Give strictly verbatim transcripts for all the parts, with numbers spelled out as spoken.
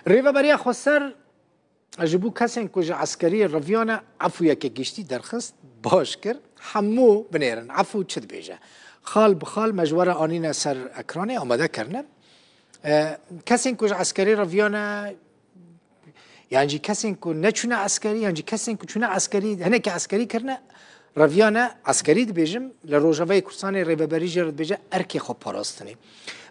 Rêveberiya Xweser ji bo kesên ku ji eskeriyê reviyane efûyeke giştî derxist, baş kir. Hemû binêrin, efû çi dibêje? Xal bi xal me ji we re anîne ser ekranê, amade kirine. E, kesên ku ji eskerî reviyane, yan jî kesên ku neçûne eskerî, yan jî kesên ku çûne eskerî, hinekî eskerî kirine, reviyane eskerî dibêjim, li Rojavayê Kurdistanê rêveberî jê re dibêje erkê xweparastinê.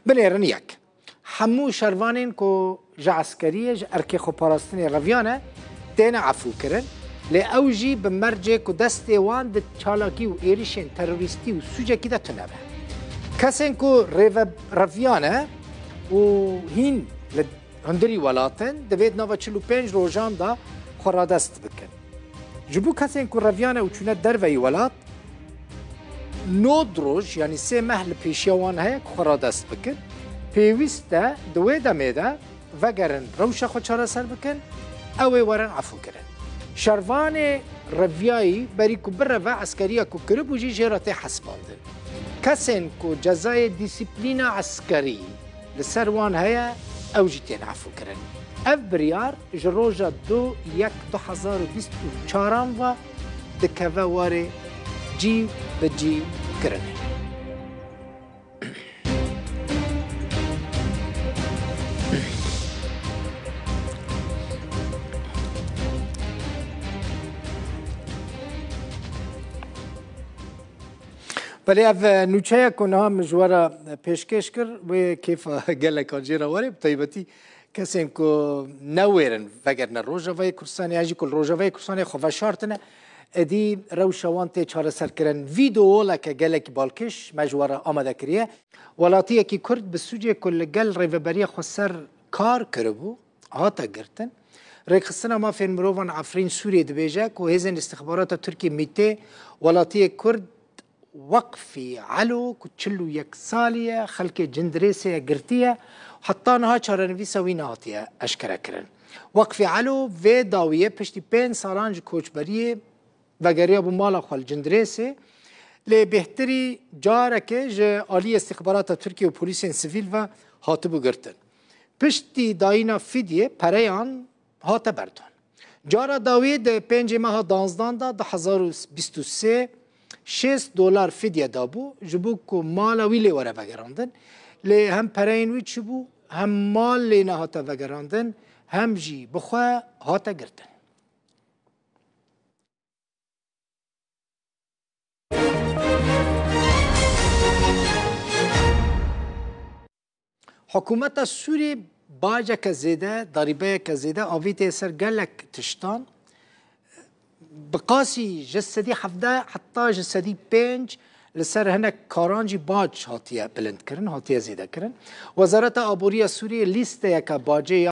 Binêrin yek. Hemû şervanên ku ji eskeriyê, ji erkê xweparastinê reviyane, têne efûkirin, lê ew jî bi mercê ku destê wan di çalakî û êrişên terorîstî û sûcekî de tune be. Kesên ku rêve-, reviyane û hîn li hundirî welat in, divê di nava çil û pênc rojan de xwe radest bikin. Ji bo kesên ku reviyane û çûne derveyî welat, nod roj, yanî sê meh li pêşiya wan heye ku xwe radest bikin. Pêwîst e di wê demê de vegerin, rewşa xwe çareser bikin, ew ê werin efûkirin. Şervanê reviyayî berî ku bireve, eskeriya ku kiribû jî jê re tê hesibandin. Kesên ku cezayê dîsîplîna eskerî li ser wan heye, ew jî tên efûkirin. Ev biryar ji roja du yek du hezar û bîst û çaran ve dikeve warê cî bi cî kirinê. Belê ev, e, nûçeya ku niha min ji we re pêşkêş kir, wê kêfa gelekan jê re were, bi taybetî kesên ku newêrin vegerine Rojavayê Kurdistanê, yan jî ku li Rojavayê Kurdistanê xwe veşartine, êdî rewşa wan tê çareserkirin. Vîdeoleke gelekî balkêş me ji we re amade kiriye. Welatiyekî Kurd bi sûcê ku li gel Rêveberiya Xweser kar kiribû, hate girtin. Rêkxistina Mafên Mirovan Efrîn Sûriyê dibêje ku hêzên îstixbarata Tirkiyê, mîtê, welatiyê Kurd Weqfî Elo ku çil û yek salî ye, xelkê Cindirêsê ye, girtiye, heta niha çarenivîsa wî nehatiye eşkerekirin. Weqfî Elo vê dawiyê piştî pênc salan ji koçberiyê vegeriyabû mala xwe li Cindirêsê, lê bêhtirî carekê ji aliyê îstixbarata Tirkiye û polîsên sivîl ve hatibû girtin. Piştî dayîna fîdyê pereyan hate berdan. Cara dawî di pêncê meha danzdan de du hezar û bîst û sê şêst dolar fidye dabû, ji bo ku mala wî lê were vegerandin. Lê hem pereyên wî çûbû, hem mal lê nehate vegerandin, hem jî bi xwe hate girtin. Hikûmeta Sûrî baceke zêde, darîbeyeke zêde avîtiye ser gelek tiştan. Bi qasî ji sedî hevdeh heta ji sedî pênc li ser hinek karan jî bac hatiye bilindkirin, hatiye zêdekirin. Wezareta Aboriya Sûriyê lîsteyeke bacê ya